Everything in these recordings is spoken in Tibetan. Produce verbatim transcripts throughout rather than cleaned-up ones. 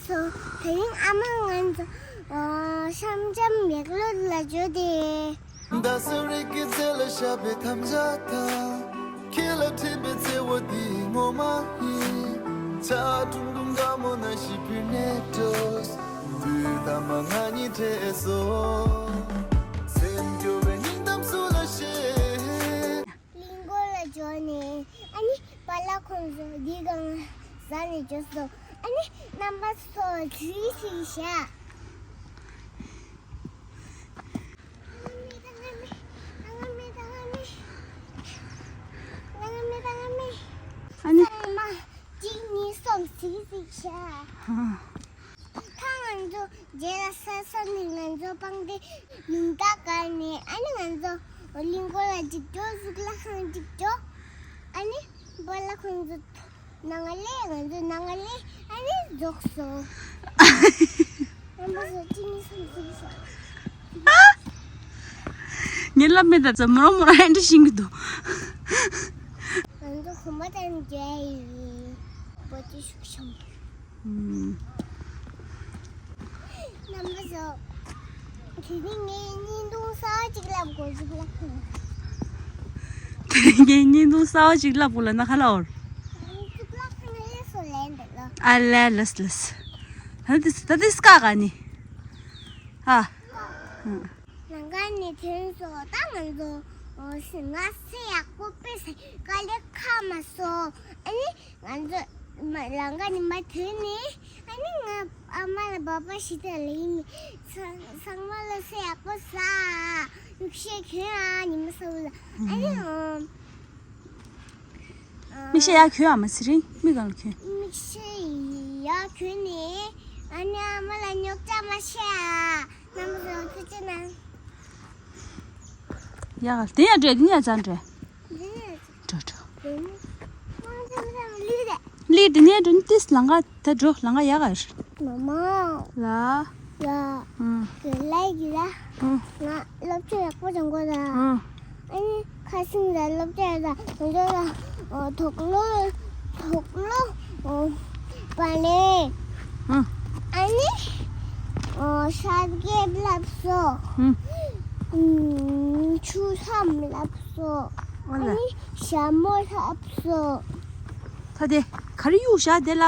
སོ། དེ་རིང་ཨ་མ་ང་ཚོ་ཨ་ཤམ་ཤམ་ཡག་ལོ་ལ་འགྲོ་དེ། ད་སུ་རིག་གི་རྩེ་ལ་ཤ་བའི་དམ་བཅའ་དང་། ཁྱེད་ལ་འཕྲིན་པའི་བརྩེ་བ་འདི་ངོ་མ་ཡིན། ཆ་ཀྲུང་ཀྲུང་དགའ་མོ་ན་ཤི་བུ་ནེ་ཏོས། དུས་ད་མ་ང་གཉིས་འཕྲད་སོ། སེམས་སྐྱོ་བའི་སྙིང་གཏམ་སུ་ལ་བཤད། གླིང་སྐོར་ལ་འབྱོར་ནས་ཨ་ནི་པཱ་ལགས་ཁོང་ཚོ་འདི་གང་ཟ་ནས་འབྱོར་སོང་། ཨ་ནི་རྣམ་པ་ཚོ་གཟིགས་ཤིག་བྱ། ཨ་ནི། ཚང་མ་གཅིག་གཉིས་གསུམ་གཟིགས་ཤིག་བྱ། ཧ། ད་ང་ཚོ་རྗེས་ལ་ས་ས་ནས་ང་ཚོ་སྤང་སྟེ་ལུང་རྟ་བཀག་ནས་ཨ་ནི་ང་ཚོ་གླིང་སྐོར་ལ་གཅིག་འགྲོ། གཙུག་ལག་ཁང་གཅིག་འགྲོ། ཨ་ནི་པཱ་ལགས་ཁོང་ཚོ་ནང་ལ་ང་ཚོ་ནང་ལ་ཨ་ནི་རྫོགས་སོང་། རྣམ་པ་ཚོ་གཅིག་གཉིས་གསུམ་གཟིགས་ཤིག་ངས་ལབ་མེད་ད་ཙམ་མོ་རང་མོ་རང་ཨེ་འདྲ་ཤིང་གི་འདུག་ང་ཚོ་གོམ་པ་བཏང་རྒྱུ་ཡིན། བོད་ཀྱི་ཤུགས་ཆེན་པོ། ཨུམ། རྣམ་པ་ཚོ། དེ་རིང་ངའི་བརྙན་ཐུང་གསར་པ་ཅིག་ལབ་དགོས། གཙུག་ལག་ཁང་། དེ་རིང་ངའི་བརྙན་ཐུང་གསར་པ་ཅིག་ལབ་དགོས་ལབ་ན་ག་ལབ་འོར། གཙུག་ལག་ཁང་ལ་སོ་ལན་འདེབས་ལ། ཨ་ལས་ལས་ལས། ད་དེ་ད་དེ་སྐ་ག་ནི། ཨ། ལམ་ཁ་ནས་ཐོན་སོང་། ད་ང་ཚོ་ང་སེམས་ཡག་པོ་དཔེ་ཟེར་དཀའ་ལས་ཁག་མ་སོང་། ཨ་ནི་ང་ཚོ་མ་ལམ་ཁ་ནས་མར་ཐོན་ནས་ཨ་ནི་ང་ཨ་མ་ལ་བཱ་བཱ་ཞེས་དང་ལེན་ནས་ཚང་ཚང་མ་ལ་སེམས་ཡག་པོ་ཟ། མིག་ཤེལ་གྱོན་ཨ། ཉི་མ་གསལ་བོ་ལ། ཨ་ནི་ཨ། མིག་ཤེལ་ཡར་གྱོན་ཨ་མ། ཚེ་རིང་མིག་སྒང་ལ་གྱོན། མིག་ཤེལ་ཡར་གྱོན་ནས་ཨ་ནི་ཨ་མ་ལ་རྙོག་དྲ་མ་བཤད་ཨ། རྣམ་པ་ཚོ་ཐུགས་རྗེ་གནང་། ཡ་ག་དེ་ཡང་འདྲེ་དེ་ཡང་ཙང་འདྲེ། འདི་ནས་འགྲོ་འགྲོ། འདི་ནས་མ་འགྲོ་མ་འགྲོ་ལུས་རེད། ལུས་འདི་ནས་འགྲོ་ནི་ཏིས་ལང་ག་ད་འགྲོ་ལང་ག་ཡ་ག་རེད། མ་མ། ལ། ལ། ཨང་། དེ་ལས་ཀྱི་ལ། ཨང་། ང་སློབ་ཆ་ཡག་པོ་སྦྱང་དགོས་ད། ཨང་། ཨ་ནི་ཁ་སང་ད་སློབ་གྲྭ་ད་ང་ཚོ་ལ་དུག་ལོག་དུག་ལོག་པ་ནས་ཨང་། ཨ་ནི་ཤར་སྐེབས་ལབ་སོ། ཨང་། ཆུ་སྲམ་ལབ་སོ། ཨ་ལ། ཨ་ནི་ཞྭ་མོ་ལབ་སོ། ད་དེ་ག་རེ་གཡུག་བཞག་དེ་ལ།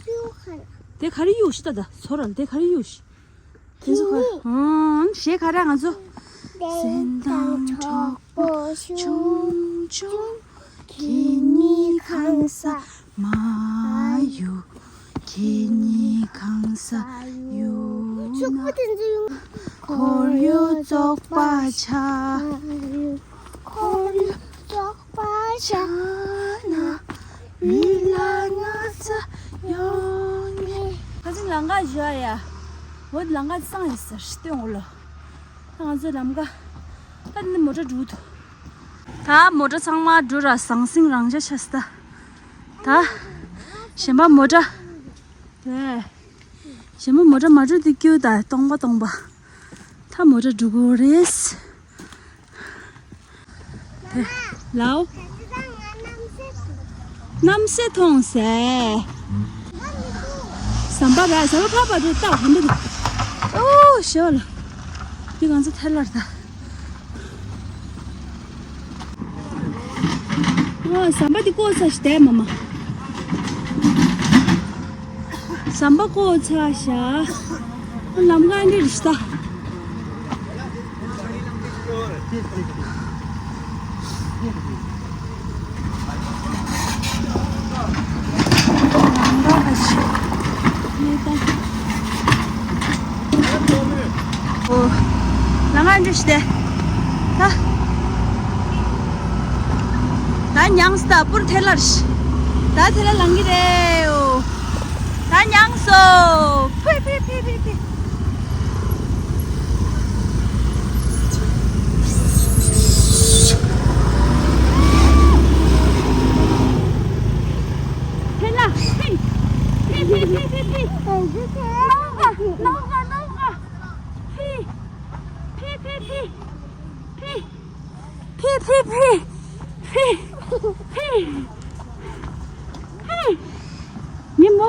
གཡུག་ག་རེ། དེ་ག་རེ་གཡུག་ཤི་ད་ད་ཚོ་ར་དེ་ག་རེ་གཡུག་ཤི། དེ་ཚོ་ག་ཨང་། གཞས་ག་རེ་ང་ཚོ། གཟན་དང་གྲོགས་པོ་ཆུང་ཆུང་། ཁྱེད་གཉིས་གང་ས་མ་གཡུག་ཁྱེད་གཉིས་གང་ས་གཡུག་ན། ཕྱུག་པོ་དེ་ཚོ་ཡོང་། ཁོར་ཡུག་བཙོག་པ་ཆགས། ཁོར་ཡུག་བཙོག་པ་ཆགས་ན། མི་ལ་ན་ཚ་ཡོང་ངེས། ཁ་སང་ལམ་ཁ་བཞག་ཡ། འོ་ལམ་ཁ་སང་ཡ་ཟེར་སྟོན་འོ་ལོ། ད་ང་ཚོ་ལམ་ཁ། ད་ནི་མོ་ཊ་འགྲོ་འདུག་ད་མོ་ཊ་ཚང་མ་འགྲོ་ར་ཟང་ཟིང་རང་འཇགས་ཆགས་སོང་ད། ད་གཞན་པ་མོ་ཊ། དེ། གཞན་པ་མོ་ཊ་མ་འགྲོ་དུས་སྐྱིད་ད་སྟོང་པ་སྟོང་པ། ད་མོ་ཊ་འགྲོ་དགོས་རེད། དེ། ལའོ། གནམ་སེ་མཐོང་ཟེ། ཟམ་པ་ར་ཟམ་པ་ཕ་པ་རུ་ལྟ་བ་འདི། ཨོ་ཞོ་ལ། འདི་ང་ཚོ་ཐལ་ལར་ད། ཨོ་ཟམ་པ་འདི་བཀོག་ཚར་ཤི་དེ་མ་མ། ཟམ་པ་བཀོག་ཚར་ཤ། ལམ་ཁ་འདི་རི་ཤི་ད། ལམ་ཁ་འདི་ཤི་དེ། ད། ད་མྱངས་ད་པུར་ཐལ་ལར་ཤི། ད་ཐལ་ལར་ལང་གི་རེད་ཨོ། ད་མྱངས་སོ། ཕི་ཕི་ཕི་ཕི་ཕི། ཐལ་ལར་ཕི། ཕི་ཕི་ཕི་ཕི་ཕི། ནོ་ག་ནོ་ག་ནོ་ག། ཕི། ཕི་ཕི་ཕི། ཕི། ཕི་ཕི་ཕི། ཕི། ཕི། ཕི། ཉིན་མོ།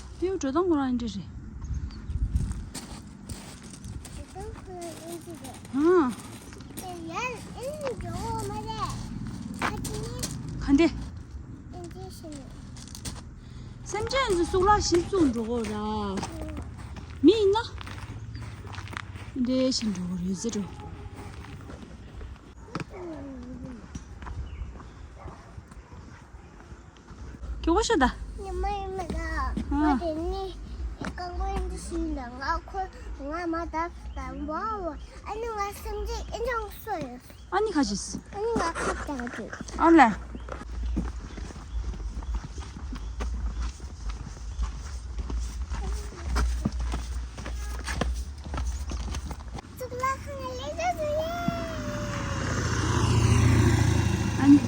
ཕིའུ་འགྲོ་སྟངས་ཁོ་རང་འདི་རེད། འགྲོ་སྟངས་ཁོ་རང་ཨེ་འདི་རེད། ཨང་། དེ་ཡར་ཨེ་འགྲོ་འོ་མ་རེད། ཨ་ཅི་ནི། ག་འདི། ཨེ་འདི་ཤི་ནི། སེམས་ཅན་ཚོ་གཙུག་ལག་ཤིག་བཙུགས་འགྲོ་གོ་ར། མི་ཡིན་ན། འདྲེ་ཤིག་འགྲོ་གོ་རེད་ཟེར་འགྲོ། ཁྱོད་གོ་ཤ་ད། ཉི་མ་ཡིན་མ་ད། ཨ། ང་དེ་ནི་རྐང་པ་ཡིན་དུ་ཞིག་ལ་ང་ཁོ་ང་མ་ད་དང་བ་བ་ཨ་ནི་ང་སེམས་ཅན་ཨེ་འཇང་སོ་ཡོད། ཨ་ནི་ཁ་ཅིག་ཨ་ནི་ང་ཁ་བཏང་དུས། ཨ་ལ། གཙུག་ལག་ཁང་ལ་སླེབས་སོང་ཡེ། ཨ་ནི།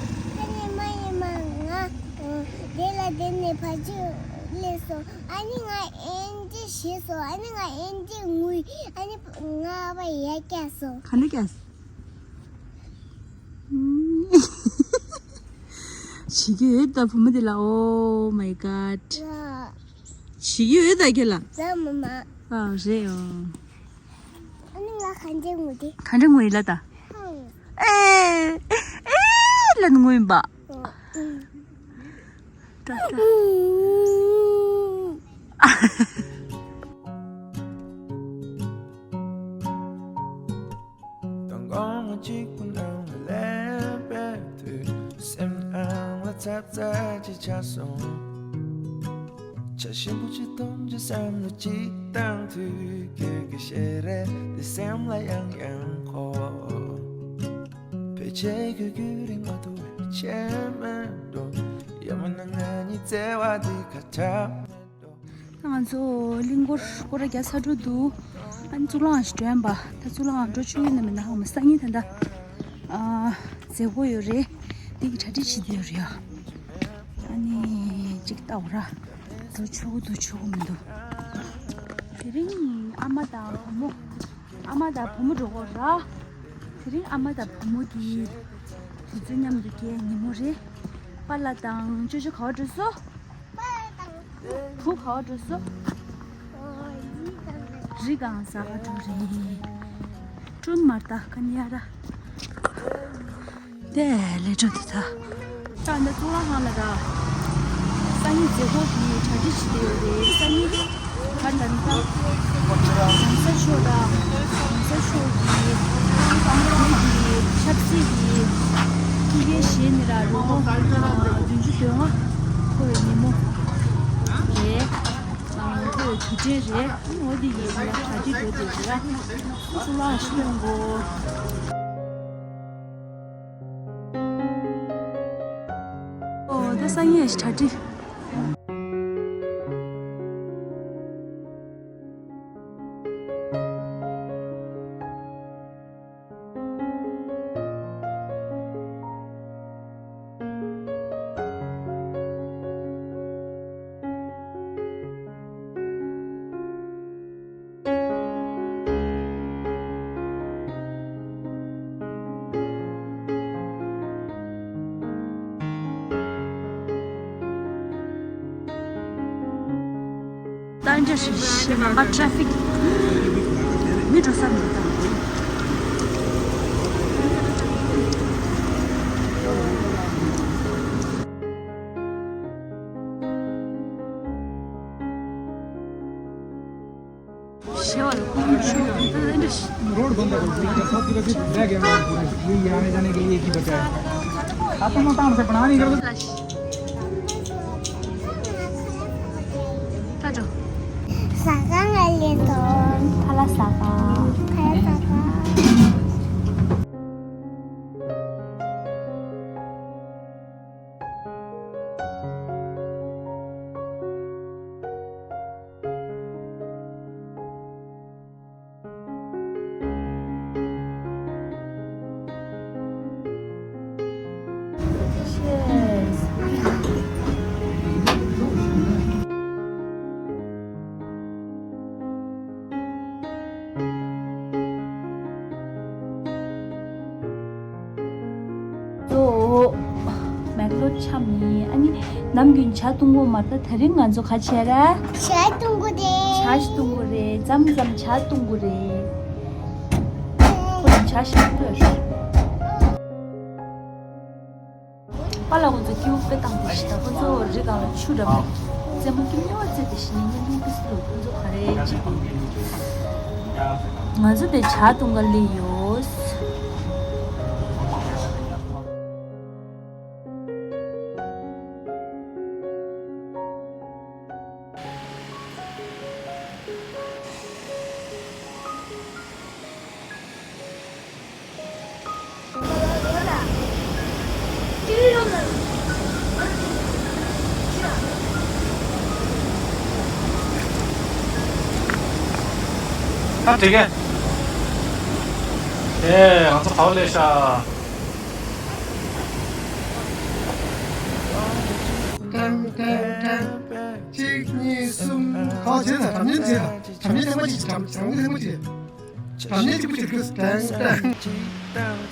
ཨ་ནི་མ་ཡིན་མ་ང་དེ་ལ་བསྡད་ནས་ཕར་ཚུར་སླེབས་སོང་། ཨ་ནི་ང་ཨེན་ཅི་བྱས་སོང་། ཨ་ནི་ང་ཨེན་ཅི་ངུས། ཨ་ནི་ང་ཨ་ཕ་ཡར་བཀྱགས་སོང་། ག་ནས་བཀྱགས། བྱེད་ཀྱི་ཡོད་ད་བུ་མོ་དེ་ལ། Oh my god། བྱེད་ཀྱི་ཡོད་ད་ཁྱེད་ལ། ཨ་རེད་ཡོ། ཨ་ནི་ང་ག་འདྲ་ངུ་དེ། ག་འདྲ་ངུ་ཡིན་ལ་ད། ཨེ་ཨེ་ལ་ངུ་ཡིན་པ། ཨ། ཏྲ་ཏྲ། དང་གོང་གཅིག་པུ་ནང་ལ་སླེབས་པའི་དུས་སེམས་ནང་ལ་ཚབ་ཚ་ཅིག་ཆགས་སོང་། བྱ་ཞིམ་པོ་ཅིག་འཐུང་ཅིག་བསམ་བློ་ཅིག་བཏང་དུས་ཁྱོད་ཀྱི་ཞལ་རས་འདི་སེམས་ལ་ཡང་ཡང་འཁོར། ཕལ་ཆེར་ཁྱོད་རྒྱུན་རིང་མ་ཐུབ་པའི་ཆད་མེད་འགྲོ། ཡང་མིན་ན་ང་གཉིས་བརྩེ་བ་འདི་ཁ་བྲལ་མེད་འགྲོ། ད་ང་ཚོ་གླིང་སྐོར་སྐོར་ར་རྒྱག་ཚར་འགྲོ་འདུག་ཨ་ནི་གཙུག་ལག་ཁང་ཞིག་འགྲོ་ཡིན་པ། ད་གཙུག་ལག་ཁང་འགྲོ་ཆོག་ཡིན་ན་མིན་ན་ཧ་མ་སང་ཉིན་ད་ལྟ་ཨ་མཛད་སྒོ་ཡོད་རེད། འདི་གི་གྲ་སྒྲིག་བྱེད་དུ་ཡོད་རེད་ཡ། ཨ་ནི་ཅིག་ལྟ་འོ་ར། འགྲོ་ཆོག་འདུག་ཆོག་མི་འདུག་དེ་རིང་ཨ་མ་དང་བུ་མོ། ཨ་མ་དང་བུ་མོ་འགྲོ་གོ་ར། དེ་རིང་ཨ་མ་དང་བུ་མོ་གི་དུས་ཚོད་མཉམ་དུ་སྐྱེལ་ཉིན་མོ་རེད། པཱ་ལགས་དང་ཅོ་ཅོ་ག་པར་འགྲོ་སོང་། བུ་ག་པར་འགྲོ་སོང་། རི་སྒང་ཟ་ག་འགྲོ་རེད། ཀྲུན་མར་ད་ཀ་ནི་ཡ་ར། དེ་ལས་འགྲོ་དེ་ད། ད་འདི་གཙུག་ལག་ཁང་ལ་ར། སང་ཉིན་མཛད་སྒོ་དེ་གྲ་སྒྲིག་བྱེད་དེ་ཡོད་རེད། སང་ཉིན་ག་ད་ནི་ད། གོང་ས་མཆོག་ར། གོང་ས་མཆོག་ བདུན་ཅུ་དོན་ལྔ་འཁོར་བའི་ཉིན་མོ་རེད། ཨ་ནི་འཁོར་བའི་དུས་དྲན་རེད། ཨ་ནི་འོ་དེ་ཡིན་ལ་གྲ་སྒྲིག་འགྲོ་དེ་རེད། ཨ་ནི་སུ་ལ་ཤི་ཡོང་གོ། ཨོ་ད་སང་ཉིན་ཞིག་གྲ་སྒྲིག་ད་འདྲ་ཞིག་ཤི་ནང་པ་ཊྲེ་ཕིག་མི་འགྲོ་ས་མེད་ད། ཞེ་བ་ལ་ཀུན་སློང་ཆུང་ཡང་ད་ཨེ་འདྲ་ཞིག रोड बंद कर दो, सब किलो से बैग है, ये आने जाने के लिए एक ही बचा है। आपको मत आम से बना नहीं कर दो। ད་འགྲོ། ཟ་ཁང་ལ་སླེབས་སོང་། ཁ་ལག་ཟ་ཁང་། ཁ་ལག་ཟ་ཁང་། མེག་ལོ་འཆམ་ཡིན། ཨ་ནི་ནམ་རྒྱུན་ཇ་བཏུང་གོ་མ་རེད། ད་དེ་རིང་ང་ཚོ་ག་བྱས་ར། ཇ་བཏུང་གོ་རེད། ཇ་ཞིག་བཏུང་གོ་རེད། མཚམས་མཚམས་ཇ་བཏུང་གོ་རེད། ཁོ་ཚོ་ཇ་ཞིག་བཏུང་གོ་རེད། པཱ་ལགས་ཁོ་ཚོ་ཀེའུ་དཔེ་བཏང་དེ་ཞིག་ད་ཁོ་ཚོ་རི་སྒང་ལ་ཆུ་འགྲམ་ལ་རྩེད་མོ་ཀེའུ་སྨྱོ་བ་རྩེ་དེ་ཞིག་ཉིན་ཉིན་ཏིས་ལོ་ཁོ་ཚོ་ག་རེ་བྱེད་དེ། ང་ཚོ་དེ་ཇ་བཏུང་ག་སླེབས་ཡོད། ད་འགྲིག་གས། ཨེ། ང་ཚོ་བག་ལས་ཤག་ཀྲང་ཀྲང་ཀྲང་། གཅིག་གཉིས་གསུམ། ག་བྱེད་ན་དྲ་མཉེན་བྱེད་ན། དྲ་མཉེན་ཐེངས་མ་གཅིག་དྲ་མཉེན་ཐེངས་མ་གཅིག་དྲ་མཉེན་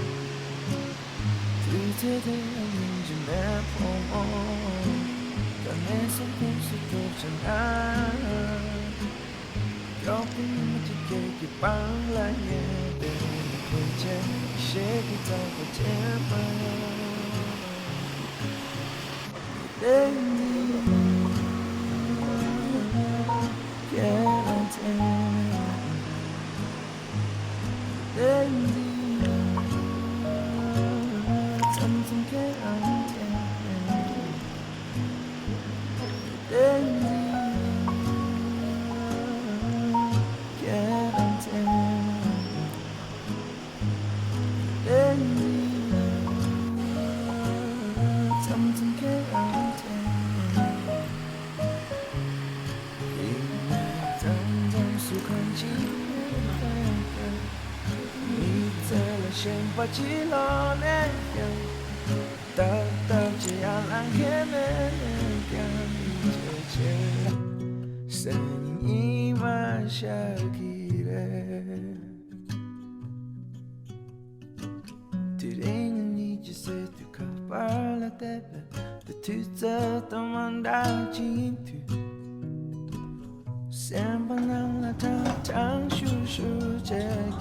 གཅིག་པུ་གཅིག་ཀྲང་ཀྲང་། དེ་རིང་ཉིད་ཀྱི་སེམས་དུ་ཁ་པར་ལ་བལྟས་པས། དེ་དུས་ཚོད་དང་མ་འདྲ་ཅིག་ཡིན་དུས། སེམས་པ་ནང་ལ་ཀྲང་ཀྲང་ཤུར་ཤུར་བྱེད་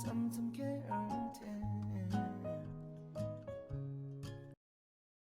Come to